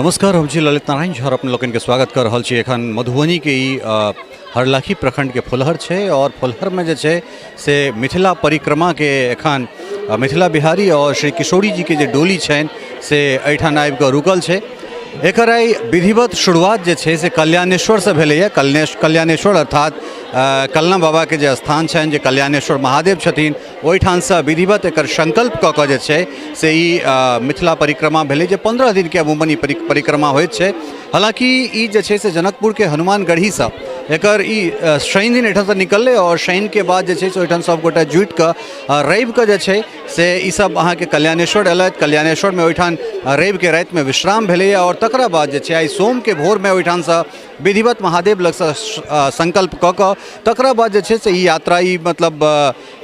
नमस्कार, हम छी ललित नारायण झा, अपने लोकनिके स्वागत कर रहल छी। एखन मधुबनीके ई हरलाखी प्रखंडके फुलहर छै और फुलहरमे जे छै से मिथिला परिक्रमाके एखन मिथिला बिहारी और श्री किशोरी जीके जे डोली छनि से एहिठाम आबिकऽ रुकल छै। एकर आइ विधिवत शुरुआत जे छै से कल्याणेश्वरसँ भेलैए। कल्याणेश्वर अर्थात कलना बाबाके जे स्थान छनि, जे कल्याणेश्वर महादेव छथिन, ओहिठामसँ विधिवत एकर संकल्प कऽ कऽ जे छै से ई मिथिला परिक्रमा भेलै, जे 15 दिनके अमूमन ई परिक्रमा होइत छै। हालाँकि ई जे छै से जनकपुरके हनुमानगढ़ीसँ एकर ई शनि दिन एहिठामसँ निकललै आओर शनिके बाद जे छै से ओहिठाम सभगोटा जुटिकऽ रविके जे छै से ई सब अहाँके कल्याणेश्वर अयलथि। कल्याणेश्वरमे ओहिठाम रविके रातिमे विश्राम भेलैए आओर तकरा बाद जे छै आइ सोमके भोरमे ओहिठामसँ विधिवत महादेव लगसँ संकल्प कऽ कऽ तकरा बाद जे छै से ई यात्रा, ई मतलब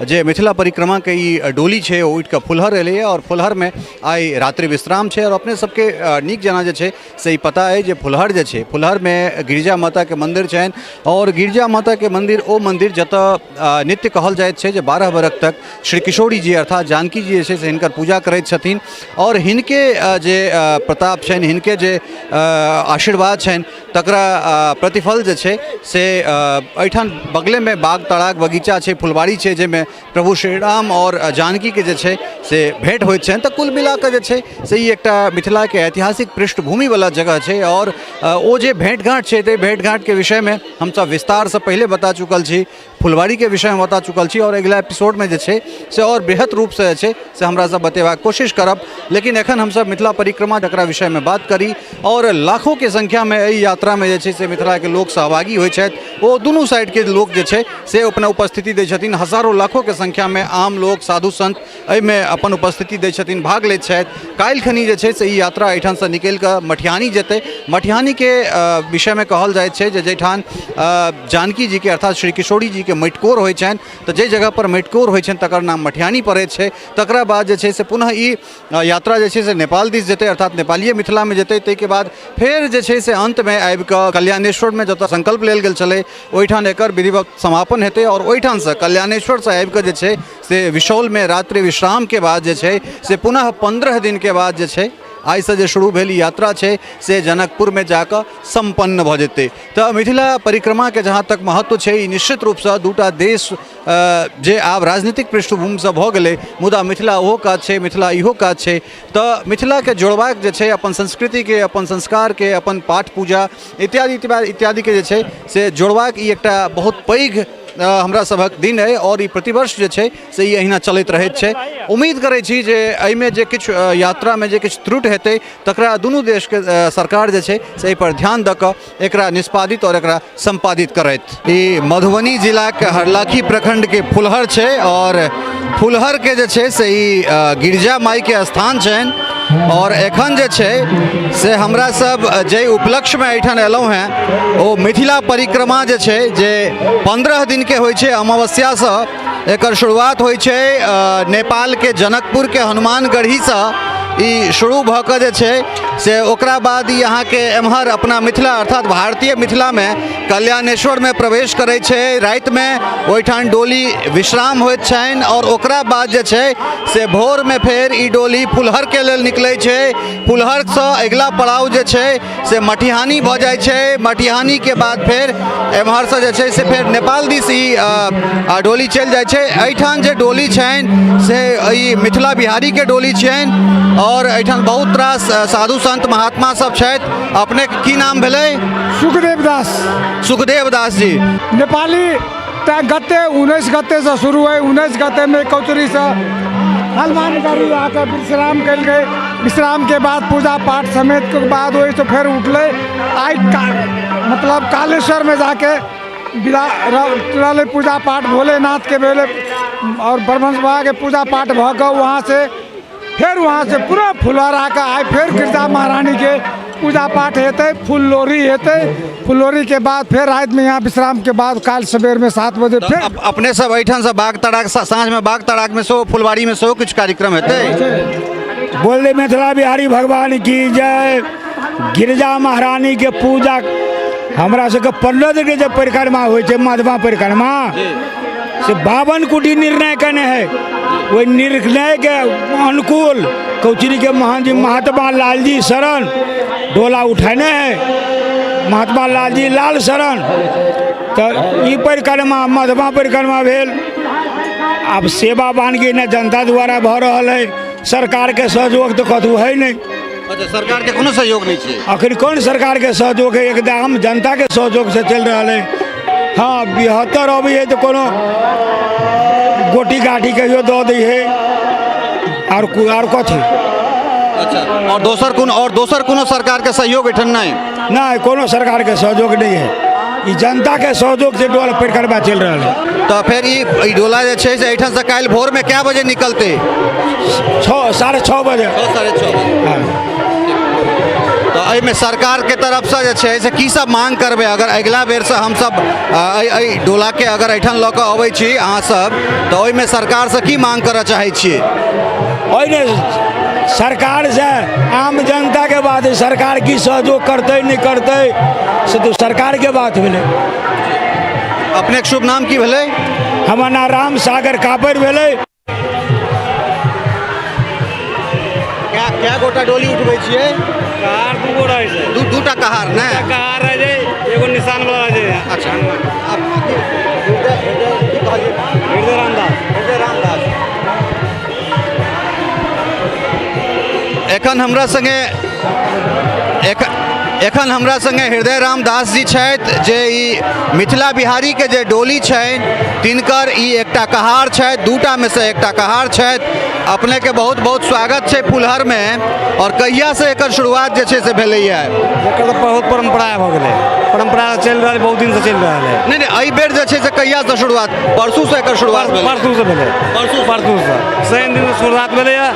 जे मिथिला परिक्रमाके ई डोली छै, ओ उठिकऽ फुलहर एलैए आओर फुलहरमे आइ रात्रि विश्राम छै। आओर अपने सबके नीक जेना जे छै से ई पता अइ जे फुलहर जे छै, फुलहरमे गिरिजा माताके मन्दिर छनि आओर गिरिजा माताके मन्दिर ओ मन्दिर जतऽ नित्य कहल जाइत छै जे 12 बरख तक श्री किशोरी जी अर्थात जानकी जी जे छै से हिनकर पूजा करैत छथिन आओर हिनके जे प्रताप छनि, हिनके जे आशीर्वाद छनि, तकरा प्रतिफल जे छै से एहिठाम बगलेमे बाग तड़ाग बगीचा छै, फुलवारी छै, जाहिमे प्रभु श्रीराम आओर जानकीके जे छै से भेँट होइत छनि। तऽ कुल मिलाकऽ जे छै से ई एकटा मिथिलाके ऐतिहासिक पृष्ठभूमिवला जगह छै आओर ओ जे भेँट घाँट छै, ताहि भेँट घाँटके विषयमे हमसब विस्तारसँ पहिले बता चुकल छी, फुलवारीके विषयमे बता चुकल छी आओर अगिला एपिसोडमे जे छै से आओर बृहत रूपसँ जे छै से हमरा सब बतेबाक कोशिश करब। लेकिन एखन हमसब मिथिला परिक्रमा जकरा विषयमे बात करी आओर लाखोके संख्यामे एहि यात्रामे जे छै से मिथिलाके लोक सहभागी होइ छथि। ओ दुनू साइडके लोक जे छै से अपना उपस्थिति दै छथिन। हजारो लाखोके संख्यामे आम लोक, साधु संत एहिमे अपन उपस्थिति दै छथिन, भाग लैत छथि। काल्हि खनी जे छै से ई यात्रा एहिठामसँ निकलि कऽ मटिहानी जेतै। मटिहानीके विषयमे कहल जाइत छै जे जाहिठाम जानकी जीके अर्थात श्री किशोरी जीके मटिकोर होइ छनि, तऽ जाहि जगहपर मटिकोर होइ छनि तकर नाम मटिहानी पड़ैत छै। तकरा बाद जे छै से पुनः ई यात्रा जे छै से नेपाल दिस जेतै, अर्थात नेपालीय मिथिलामे जेतै। ताहिके बाद फेर जे छै से अन्तमे आबि कऽ कल्याणेश्वरमे जतऽ संकल्प लेल गेल छलै ओहिठाम एकर विधिवत समापन हेतै आओर ओहिठामसँ कल्याणेश्वरसँ आबि कऽ जे छै से विशौलमे रात्रि विश्रामके बाद जे छै से पुनः 15 दिनके बाद जे छै आइसँ जे शुरू भेल ई यात्रा छै से जनकपुरमे जाकऽ सम्पन्न भऽ जेतै। तऽ मिथिला परिक्रमाके जहाँ तक महत्व छै, ई निश्चित रूपसँ दूटा देश जे आब राजनीतिक पृष्ठभूमिसँ भऽ गेलै, मुदा मिथिला ओहो काज छै, मिथिला इहो काज छै। तऽ मिथिलाके जोड़बाक जे छै, अपन संस्कृतिके, अपन संस्कारके, अपन पाठ पूजा इत्यादि इत्यादिके जे छै से जोड़बाक ई एकटा बहुत पैघ हमरा सभक दिन अइ आओर ई प्रतिवर्ष जे छै से ई अहिना चलैत रहैत छै। उम्मीद करै छी जे एहिमे जे किछु यात्रामे जे किछु त्रुटि हेतै तकरा दुनू देशके सरकार जे छै से एहिपर ध्यान दऽ कऽ एकरा निष्पादित आओर एकरा सम्पादित करैत। ई मधुबनी जिलाके हरलाखी प्रखंडके फुलहर छै आओर फुलहरके जे छै से ई गिरिजा माइके स्थान छनि आओर एखन जे छै से हमरा सब जाहि उपलक्ष्यमे एहिठाम एलहुँ हेँ ओ मिथिला परिक्रमा जे छै जे 15 दिनके होइ छै। अमावस्यासँ एकर शुरुआत होइ छै। नेपालके जनकपुरके हनुमानगढ़ीसँ ई शुरू भऽ कऽ जे छै से ओकरा बाद ई अहाँके एम्हर अपना मिथिला अर्थात भारतीय मिथिलामे कल्याणेश्वरमे प्रवेश करै छै। रातिमे ओहिठाम डोली विश्राम होइत छनि आओर ओकरा बाद जे छै से भोरमे फेर ई डोली फुलहरके लेल निकलै छै। फुलहरसँ अगिला पड़ाव जे छै से मटिहानी भऽ जाइ छै। मटिहानीके बाद फेर एम्हरसँ जे छै से फेर नेपाल दिस ई डोली चलि जाइ छै। एहिठाम जे डोली छनि से ई मिथिला बिहारीके डोली छियनि आओर एहिठाम बहुत रास साधु संत महात्मा सब छथि। अपनेके की नाम भेलै? सुखदेव दास। सुखदेव दास जी। नेपाली तऽ गते 19 गतेसँ शुरू होइ, 19 गतेमे कौचरीसँ हनुमानगढ़ी आके विश्राम कयलकै। विश्रामके बाद पूजा पाठ समेतके बाद ओहिसँ फेर उठलै, आइ मतलब कालेश्वरमे जाके विदा रहलै। पूजा पाठ भोलेनाथके भेलै आओर ब्रह्म बाबाके पूजा पाठ भऽ कऽ वहाँसँ फेर वहाँसँ पूरा फुलहर आके आइ फेर गिरजा महारानीके पूजा पाठ हेतै, फूल लोढ़ी हेतै। फूल लोढ़ीके बाद फेर रातिमे यहाँ विश्रामके बाद काल्हि सवेरमे 7 बजे फेर अपने सब एहिठामसँ बाग तड़ाक साँझमे बाग तड़ाकमे सेहो, फुलवारीमे सेहो किछु कार्यक्रम हेतै। बोल दे मिथिला बिहारी भगवान की जय। गिरजा महारानी के पूजा हमरा सबके 15 दिन के जे परिक्रमा होइ छै, मधुमा परिक्रमा, से 52 कुटी निर्णय केने है। ओहि निर्णय के अनुकूल कौचरी के महान जी महात्मा लालजी शरण डोला उठेने है महात्मा लालजी लाल शरण। तऽ ई परिक्रमा मधुमा परिक्रमा भेल। आब सेवा बानगी ने जनता द्वारा भऽ रहल है, सरकारके सहयोग तऽ कतहु है नहि। अच्छा, सरकारके कोनो सहयोग नहि छै? अखन कोन सरकारके सहयोग है, एकदम जनताके सहयोगसँ चलि रहल है। हँ, 72 अबै है तऽ कोनो गोटी गाठी कहियो दऽ दै है, आर कथी। अच्छा, और दोसर कोनो सरकारके सहयोग एहिठाम नहि? नहि, कोनो सरकारके सहयोग नहि है, ई जनताके सहयोग से डोल परिक्रमा चलि रहल है। तऽ फेर ई डोला जे छै से एहिठामसँ काल्हि भोरमे कए बजे निकलतै? 6, 6:30 बजे। 6, 6:30 बजे। हँ। तऽ एहिमे सरकारके तरफसँ जे छै से की सब मांग करबै? अगर अगिला बेरसँ हमसब एहि डोलाके अगर एहिठाम लऽ कऽ अबै छी अहाँसब, तऽ ओहिमे सरकारसँ की मांग करऽ चाहै छियै? ओहिमे सरकारसँ आम जनताके बात है, सरकार की सहयोग करतै नहि करतै से तऽ सरकारके बात भेलै। अपनेके शुभ नाम की भेलै? हमर नाम राम सागर कापड़ भेलै। कए गोटा डोली उठबै छियै? कहार दूगो रहै छै। दूटा कहार ने? एकटा कहार रहै छै, एगो निशान वाला रहै छै। अच्छा, की कहलियै नाम? हृदय रामदास। हृदय रामदास। एखन हमरा संगे एखन हमरा संगे हृदय रामदास जी छथि, जे ई मिथिला बिहारीके जे डोली छनि तिनकर ई एकटा कहार छथि, दूटा में से एकटा कहार छथि। अपनेके बहुत बहुत स्वागत छै फुलहरमे। और कहियासँ एकर शुरुआत जे छै से भेलैए? एकर तऽ बहुत परम्परा भऽ गेलै, परम्परा चलि रहल, बहुत दिनसँ चलि रहल है। नहि नहि, एहि बेर जे छै से कहियासँ शुरुआत? परसूसँ एकर शुरुआत भेलै? परसूसँ भेलै। परसू? परसूसँ, शनि दिनसँ शुरुआत भेलैए,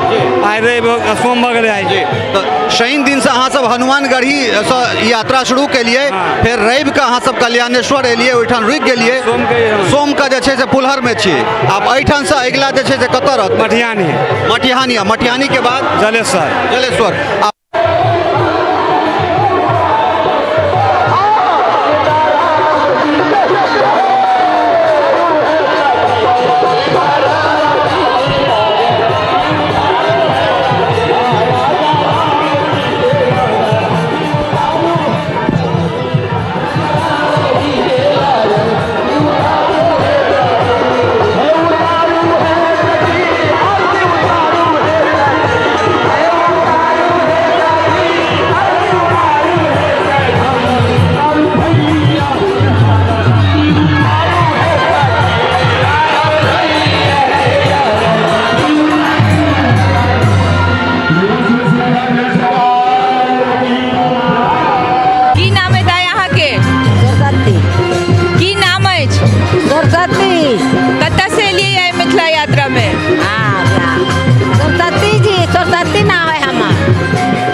आइ रवि, सोम भऽ गेलै आइ। जी, तऽ शनि दिनसँ अहाँ सब हनुमानगढ़ीसँ यात्रा शुरू केलियै। हँ। फेर रवि के अहाँ सब कल्याणेश्वर एलियै, ओहिठाम रुकि गेलियै। सोमके। सोमके जे छै से फुलहरमे छी। आब एहिठामसँ अगिला जे छै से कतऽ रहतै? मटिहानी। मटिहानी, आ मटिहानीके बाद? जलेश्वर। जलेश्वर। आ की नाम है दाइ अहाँके? सरस्वती। की नाम अछि? सरस्वती। कतऽ से एलियै एहि मिथिला यात्रामे? हाँ, सरस्वती जी, सरस्वती नाम है हमर।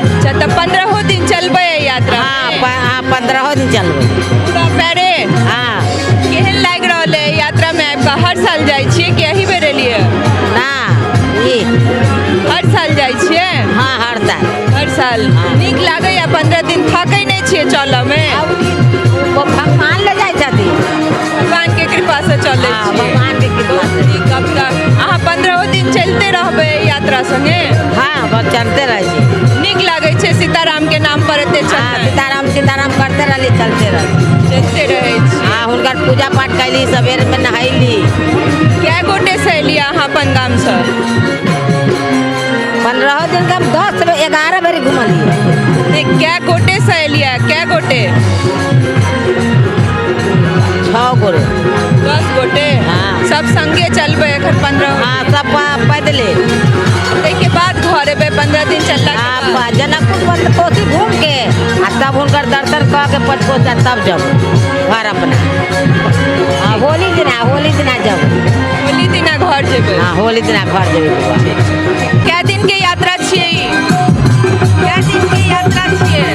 अच्छा, तऽ 15 दिन चलबै एहि यात्रा? हाँ, हाँ, 15 दिन चलबै। पूरा पैरे? हाँ। केहन लागि रहल है यात्रामे आबि कऽ? हर साल जाइ छियै कि एही बेर एलियै? ना, ई हर साल जाइ छियै? हाँ, हर साल। हर साल। हाँ। नीक लागैया? 15 दिन थकै नहि छियै चलऽमे? ओ भगवान ले जाइ छथिन। भगवानके कृपासँ चलै हाँ, छियै। भगवानके कृपासँ। नीक। अब तऽ अहाँ 15 दिन चलिते रहबै एहि यात्रा संगे? हाँ, बस चलते रहै छी। नीक लागै छै सीतारामके नाम पर एते हाँ, चलनाइ? सीताराम सीताराम करते रहली, चलते रहली। चलिते रहै छी। हाँ, हुनकर पूजा पाठ कैली, सवेरमे नहैली। कए गोटे से एलियै अहाँ अपन गामसँ? 15 दिन के हम 10 11 बेर घुमलियै। नहि, कए गोटे से एलियै, कए गोटे? 6 गोटे। 10 गोटे? हाँ। सब संगे चलबै एखन 15? हाँ, सब पैदले। ताहिके बाद घर एबै 15 दिन चललाके हाँ, बाद? जनकपुर पंचकोसी घूम के आ तब हुनकर दर्शन कऽ के पंचकोसी तब जब घर अपना। हाँ, होली दिना, होली दिना जब। होली दिना घर जेबै? हाँ, होली दिना घर जेबै बौआ। कए दिन के यात्रा छियै ई? कए दिन के यात्रा छियै?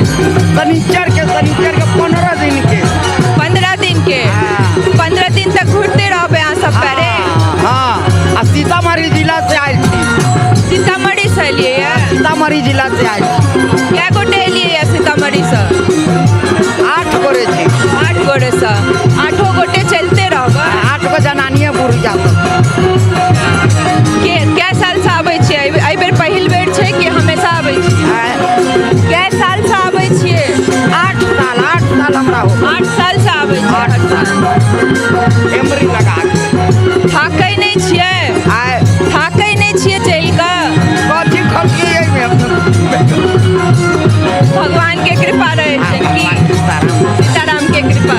शनिचर के, शनिचर के 15 दिन के। 15 दिन के? 15 दिन तक घुरते रहबै अहाँ सब पैरे? हाँ, आ सीतामढ़ी जिला से आयल छी। सीतामढ़ी से एलियै ये? सीतामढ़ी जिला से आयल छी। कए गोटे एलियै ये सीतामढ़ी से? 8 गोटे छी। 8 गोटे से, 8 गोटे चलते रहबै? 8 गो जनानिए बुढ़िया सब। के कै साल से आबै छियै? एहि बेर पहिल बेर छै कि हमेशा आबै छियै? आँय? कै साल से आबै हो 8 सालसँ आबै छियै 8 हर साल। एमरी लगा के। थाकै नहि छियै? आय? थाकै नहि छियै चलि कऽ? कथी खर्ची एहिमे? भगवान के कृपा रहै छै की? भगवान सीताराम। सीताराम के कृपा।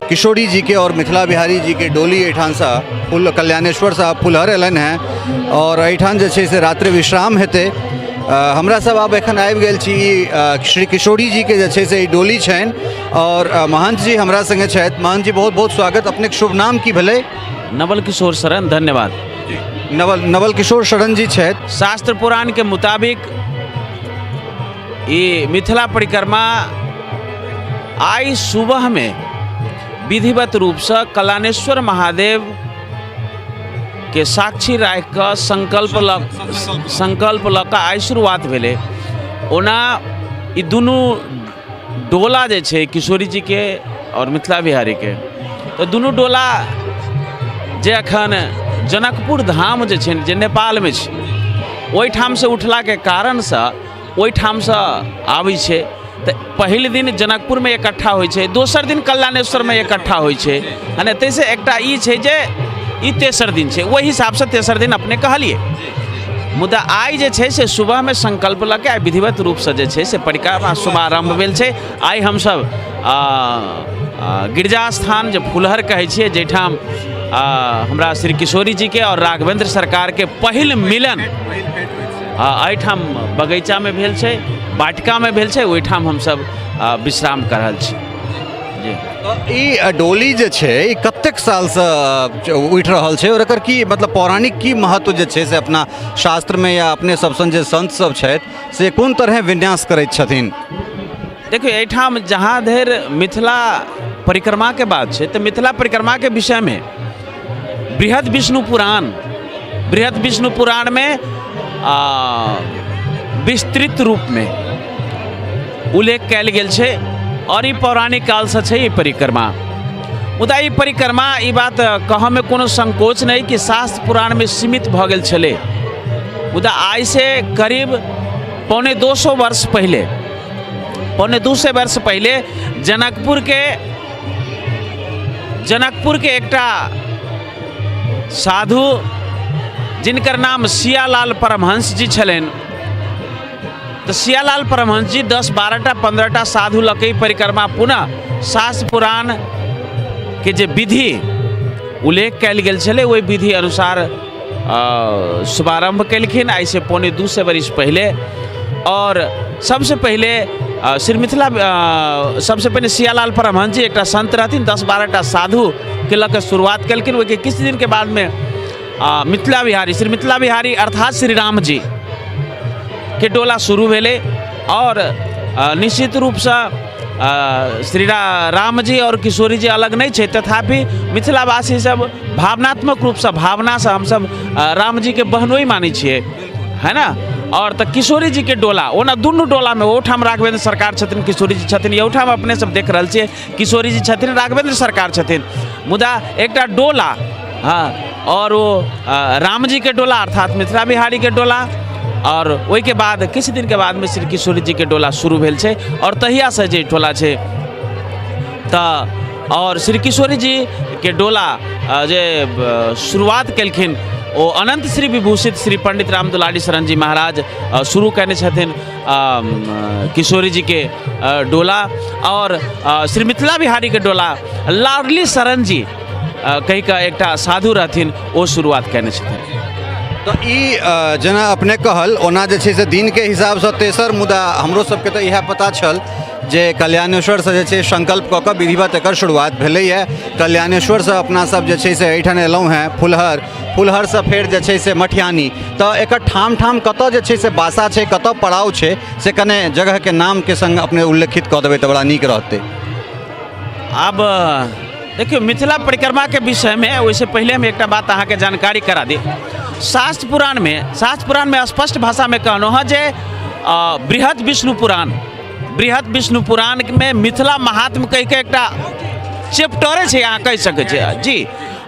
किशोरी जी के और मिथिला बिहारी जी के डोली एहिठामसँ फुल कल्याणेश्वरसँ फुलहर एलनि हेँ और एहिठाम जे छै से रात्रि विश्राम हेतै। हमरा सब आब एखन आबि गेल छी। श्री किशोरी जी के जे छै से ई डोली छनि और महंत जी हमरा सङ्गे छथि। महंत जी, बहुत बहुत स्वागत। अपनेके शुभ नाम की भेलै? नवल किशोर शरण। धन्यवाद। नवल किशोर शरण जी छथि। शास्त्र पुराण के मुताबिक ई मिथिला परिक्रमा आइ सुबह में विधिवत रूपसँ कल्याणेश्वर महादेव के साक्षी राखि कऽ संकल्प लऽ कऽ आइ शुरुआत भेलै। ओना ई दुनू डोला जे छै, किशोरी जीके आओर मिथिला बिहारीके, तऽ दुनू डोला जे एखन जनकपुर धाम जे छै, जे नेपालमे छै, ओहिठामसँ उठलाके कारणसँ ओहिठामसँ आबै छै। तऽ पहिल दिन जनकपुरमे इकट्ठा होइ छै, दोसर दिन कल्याणेश्वरमे इकट्ठा होइ छै, है ने? ताहिसँ एकटा ई छै जे ई तेसर दिन छै। ओहि हिसाबसँ तेसर दिन अपने कहलियै। मुदा आइ जे छै से सुबहमे संकल्प लऽ के आइ विधिवत रूपसँ जे छै से परिक्रमा शुभारम्भ भेल छै। आइ हमसभ गिरजा स्थान जे फुलहर कहै छियै, जाहिठाम हमरा श्री किशोरी जीके आओर राघवेंद्र सरकारके पहिल मिलन एहिठाम बगीचामे भेल छै, वाटिकामे भेल छै, ओहिठाम हमसभ विश्राम कऽ रहल छी जी। ई डोली जे छै, ई कतेक सालसँ उठि रहल छै और एकर की मतलब पौराणिक की महत्व जे छै से अपना शास्त्रमे या अपने सबसन जे संत सब छथि से कोन तरहे विन्यास करैत छथिन? देखियौ, एहिठाम जहाँ धरि मिथिला परिक्रमाके बात छै, तऽ मिथिला परिक्रमाके विषयमे बृहद विष्णु पुराण, बृहद विष्णु पुराणमे विस्तृत रूपमे उल्लेख कयल गेल छै आओर ई पौराणिक कालसँ छै ई परिक्रमा। मुदा ई परिक्रमा, ई बात कहऽमे कोनो संकोच नहि कि शास्त्र पुराणमे सीमित भऽ गेल छलै। मुदा आइसँ करीब 175 वर्ष पहिले, 175 वर्ष पहिले जनकपुरके एकटा साधु, जिनकर नाम सियालाल परमहंस जी छलनि, तऽ सियालाल परमहंस जी 10 12टा 15टा साधु लऽ के ई परिक्रमा पुनः शास्त्र पुराणके जे विधि उल्लेख कयल गेल छलै, ओहि विधि अनुसार शुभारम्भ केलखिन आइसँ 175 बरिस पहिले। आओर सबसँ पहिले श्री मिथिला, सबसँ पहिने सियालाल परमहंस जी एकटा संत रहथिन, 10 12टा साधुके लऽ कऽ शुरुआत केलखिन। ओहिके किछु दिनके बादमे मिथिला बिहारी, श्री मिथिला बिहारी अर्थात श्री राम जी के डोला शुरू भेलै। आओर निश्चित रूपसँ श्री राम जी आओर किशोरी जी अलग नहि छै, तथापि मिथिलावासी सब भावनात्मक रूपसँ, भावनासँ हमसब राम जीके बहनोइ मानै छियै, है ना? आओर तऽ किशोरी जीके डोला, ओना दुनू डोलामे ओहिठाम राघवेंद्र सरकार छथिन, किशोरी जी छथिन। एहूठाम अपने सब देख रहल छियै, किशोरी जी छथिन, राघवेंद्र सरकार छथिन। मुदा एकटा डोला, हँ, आओर ओ राम जीके डोला अर्थात मिथिला बिहारीके डोला, आओर ओहिके बाद किछु दिनके बादमे श्री किशोरी जीके डोला शुरू भेल छै। आओर तहियासँ जे टोला छै तऽ आओर श्री किशोरी जीके डोला जे शुरुआत केलखिन, ओ अनंत श्री विभूषित श्री पंडित राम दुलारी शरण जी महाराज शुरू कयने छथिन किशोरी जीके डोला। आओर श्री मिथिला बिहारीके डोला लाडली शरण जी कहि कऽ एकटा साधु रहथिन, ओ शुरुआत कयने छथिन। तऽ ई जेना अपने कहल, ओना जे छै से दिनके हिसाबसँ तेसर, मुदा हमरो सबके तऽ इएह पता छल जे कल्याणेश्वरसँ जे छै संकल्प कऽ कऽ विधिवत एकर शुरुआत भेलैए। कल्याणेश्वरसँ अपना सब जे छै से एहिठाम एलहुँ हेँ फुलहर, फुलहरसँ फेर जे छै से मठियानी। तऽ एकर ठाम ठाम कतऽ जे छै से बासा छै, कतऽ पड़ाव छै, से कने जगहके नामके सङ्ग अपने उल्लेखित कऽ देबै तऽ बड़ा नीक रहतै। आब देखियौ, मिथिला परिक्रमाके विषयमे ओहिसँ पहिले हम एकटा बात अहाँके जानकारी करा दी। शास्त्र पुराणमे स्पष्ट भाषामे कहलहुँ हँ जे बृहद विष्णु पुराण, बृहद विष्णु पुराणमे मिथिला महात्म कहिके एकटा चैप्टरे छै, अहाँ कहि सकै छियै जी।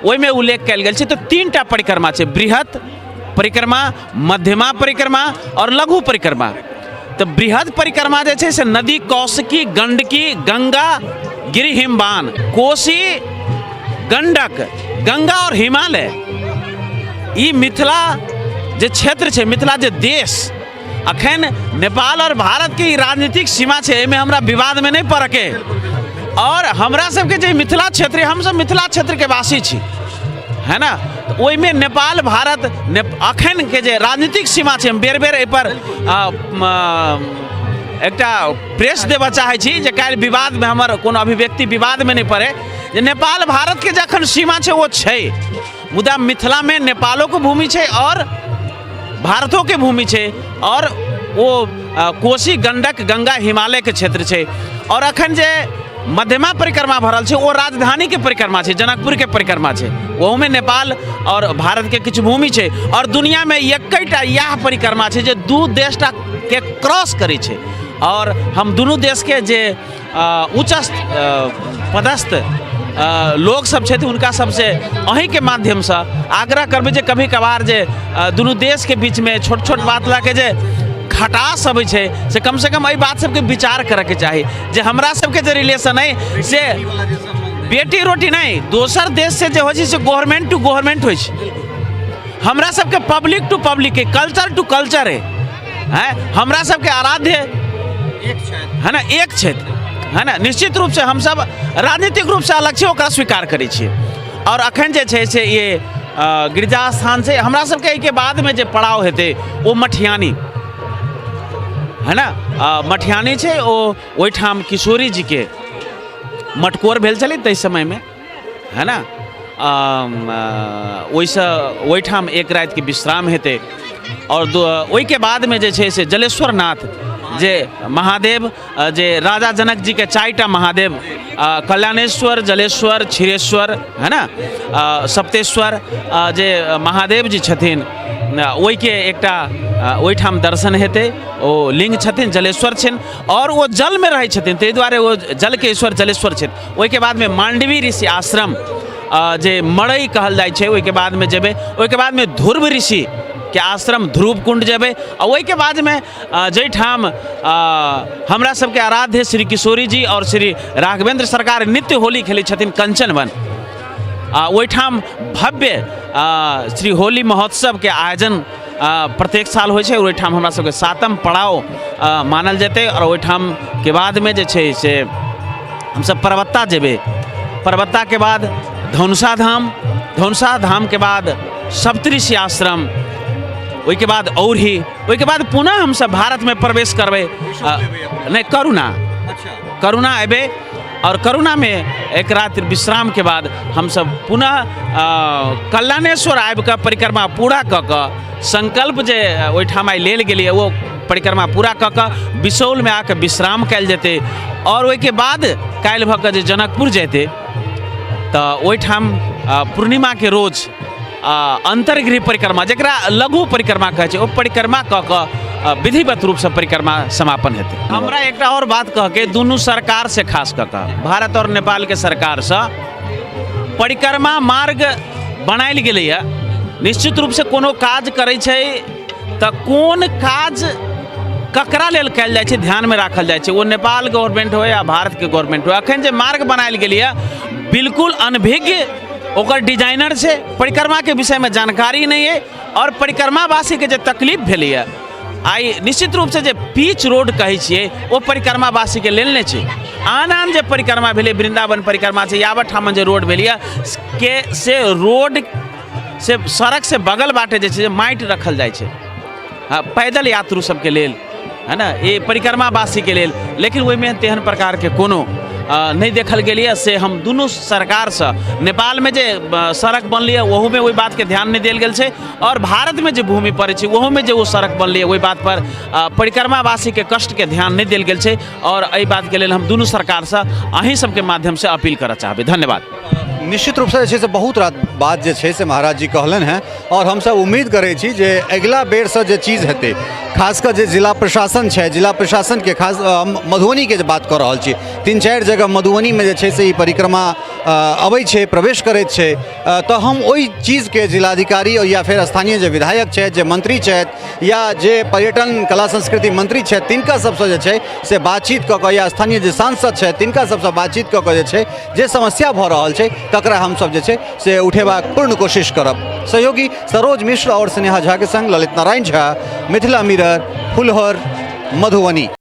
ओहिमे उल्लेख कयल गेल छै। तऽ 3 टा परिक्रमा छै, बृहद परिक्रमा, मध्यमा परिक्रमा आओर लघु परिक्रमा। तऽ बृहद परिक्रमा जे छै से नदी कौशिकी, गंडकी, गंगा, गिरि हिमवान, कोशी, गंडक, गंगा आओर हिमालय, ई मिथिला जे क्षेत्र छै, मिथिला जे देश, अखन नेपाल आओर भारतके ई राजनीतिक सीमा छै, एहिमे हमरा विवादमे नहि पड़ऽके। आओर हमरा सबके जे मिथिला क्षेत्र, हमसब मिथिला क्षेत्रके वासी छी, है ना? तऽ ओहिमे नेपाल भारत अखनके जे राजनीतिक सीमा छै, हम बेर बेर एहिपर एकटा प्रेस देबऽ चाहै छी जे काल्हि विवादमे हमर कोनो अभिव्यक्ति विवादमे नहि पड़ै, जे नेपाल भारतके जे अखन सीमा छै ओ छै, मुदा मिथिलामे नेपालोके भूमि छै आओर भारतोके भूमि छै आओर ओ कोशी, गंडक, गंगा, हिमालयके क्षेत्र छै। आओर अखन जे मध्यमा परिक्रमा भऽ रहल छै ओ राजधानीके परिक्रमा छै, जनकपुरके परिक्रमा छै। ओहूमे नेपाल आओर भारतके किछु भूमि छै। आओर दुनिआमे एकैटा इएह परिक्रमा छै जे दू देशटा के क्रॉस करै छै। आओर हम दुनू देशके जे उच्च पदस्थ लोक सब छथि, हुनका सबसँ अहीँके माध्यमसँ आग्रह करबै जे कभी कभार जे दुनू देशके बीचमे छोट छोट बात लऽ के जे खटास अबै छै, से कमसँ कम एहि बात सबके विचार करऽके चाही जे हमरा सबके जे रिलेशन अइ से बेटी रोटी नहि, दोसर देशसँ जे होइ छै से गवर्नमेंट टू गवर्नमेंट होइ छै। हमरा सबके पब्लिक टू पब्लिक है, कल्चर टू कल्चर है। हैं, हमरा सबके आराध्य है ना एक छथि, है ना? निश्चित रूपसँ हमसब राजनीतिक रूपसँ अलग छी, ओकरा स्वीकार करै छियै। आओर अखन जे छै से ये गिरिजा स्थान छै। हमरा सबके एहिके बादमे जे पड़ाव हेतै ओ मठियानी है ना, मठियानी छै। ओ ओहिठाम किशोरी जीके मटकोर भेल छलै ताहि समयमे, है ना? ओहिसँ ओहिठाम एक रातिके विश्राम हेतै। आओर ओहिके बादमे जे छै से जलेश्वर नाथ जे महादेव, जे राजा जनक जीके चारिटा महादेव, कल्याणेश्वर, जलेश्वर, क्षीरेश्वर, है ना, सप्तेश्वर जे महादेव जी छथिन, ओहिके एकटा ओहिठाम दर्शन हेतै। ओ लिंग छथिन, जलेश्वर छथिन आओर ओ जलमे रहै छथिन, ताहि दुआरे ओ जलके ईश्वर जलेश्वर छथि। ओहिके बादमे मांडवी ऋषि आश्रम, जे मड़ई कहल जाइ छै, ओहिके बादमे जेबै। ओहिके बादमे ध्रुव ऋषिके आश्रम ध्रुव कुंड जेबै। आ ओहिके बादमे जाहिठाम हमरा सबके आराध्य श्री किशोरी जी आओर श्री राघवेंद्र सरकार नित्य होली खेलै छथिन कंचन वन, आ ओहिठाम भव्य श्री होली महोत्सवके आयोजन प्रत्येक साल होइ छै। ओहिठाम हमरा सबके सातम पड़ाव मानल जेतै। आओर ओहिठामके बादमे जे छै से हमसब परबत्ता जेबै। परबत्ताके बाद धनुषा धाम, धनुषा धामके बाद सप्तऋषि आश्रम, ओहिके बाद औरही, ओहिके बाद पुनः हमसब भारतमे प्रवेश करबै। नहि, करुणा, करुणा अयबै आओर करुणामे एक रात्रि विश्रामके बाद हमसब पुनः कल्याणेश्वर आबिकऽ परिक्रमा पूरा कऽ कऽ, संकल्प जे ओहिठाम आइ लेल गेलैए ओ परिक्रमा पूरा कऽ कऽ बिसौलमे आके विश्राम कयल जेतै। आओर ओहिके बाद काल्हि भऽ कऽ जे जनकपुर जेतै तऽ ओहिठाम पूर्णिमाके रोज अन्तर्गृह परिक्रमा, जकरा लघु परिक्रमा कहै छै, ओ परिक्रमा कऽ कऽ विधिवत रूपसँ परिक्रमा समापन हेतै। हमरा एकटा आओर बात कहके दुनू सरकारसँ, खास कऽ कऽ भारत आओर नेपालके सरकारसँ, परिक्रमा मार्ग बनायल गेलैए। निश्चित रूपसँ कोनो काज करै छै तऽ कोन काज ककरा लेल कयल जाइ छै ध्यानमे राखल जाइ छै, ओ नेपाल गवर्नमेंट हो या भारतके गवर्नमेंट हो। एखन जे मार्ग बनायल गेलैए बिल्कुल अनभिज्ञ ओकर डिजाइनर छै, परिक्रमाके विषयमे जानकारी नहि अइ। आओर परिक्रमावासीके जे तकलीफ भेलैए आइ, निश्चित रूपसँ जे पीच रोड कहै छियै ओ परिक्रमावासीके लेल नहि छै। आन आन जे परिक्रमा भेलै, वृन्दावन परिक्रमा छै, यावत ठामन जे रोड भेलैए के से रोड से सड़क से बगल बाटे जे छै माटि रखल जाइ छै, हँ, पैदल यात्रु सबके लेल, है ने, ई परिक्रमावासीके लेल, लेकिन ओहिमे तेहन प्रकारके कोनो नहि देखल गेल यऽ। से हम दुनू सरकारसँ, नेपालमे जे सड़क बनलै यऽ ओहूमे ओहि बातके ध्यान नहि देल गेल छै आओर भारतमे जे भूमि पड़ै छै ओहूमे जे ओ सड़क बनलै ओहि बातपर परिक्रमावासीके कष्टके ध्यान नहि देल गेल छै। आओर एहि बातके लेल हम दुनू सरकारसँ अहीं सबके माध्यमसँ अपील करऽ चाहबै। धन्यवाद। निश्चित रूपसँ जे छै से बहुत रास बात जे छै से महाराज जी कहलनि हेँ आओर हमसभ उम्मीद करै छी जे अगिला बेरसँ जे चीज हेतै, खास कऽ जे जिला प्रशासन छै, जिला प्रशासनके खास हम मधुबनीके जे बात कऽ रहल छी, 3-4 जगह मधुबनीमे जे छै से ई परिक्रमा अबै छै, प्रवेश करैत छै, तऽ हम ओहि चीजके जिलाधिकारी या फेर स्थानीय जे विधायक छथि, जे मंत्री छथि या जे पर्यटन कला संस्कृति मंत्री छथि, तिनका सबसँ जे छै से बातचीत कऽ कऽ या स्थानीय जे सांसद छथि तिनका सबसँ बातचीत कऽ कऽ जे छै जे समस्या भऽ रहल छै तकरा हमसब जे छै से उठेबाक पूर्ण कोशिश करब। सहयोगी सरोज मिश्र आओर स्नेहा झा के संग ललित नारायण झा, मिथिला मिरर, फुलहर, मधुबनी।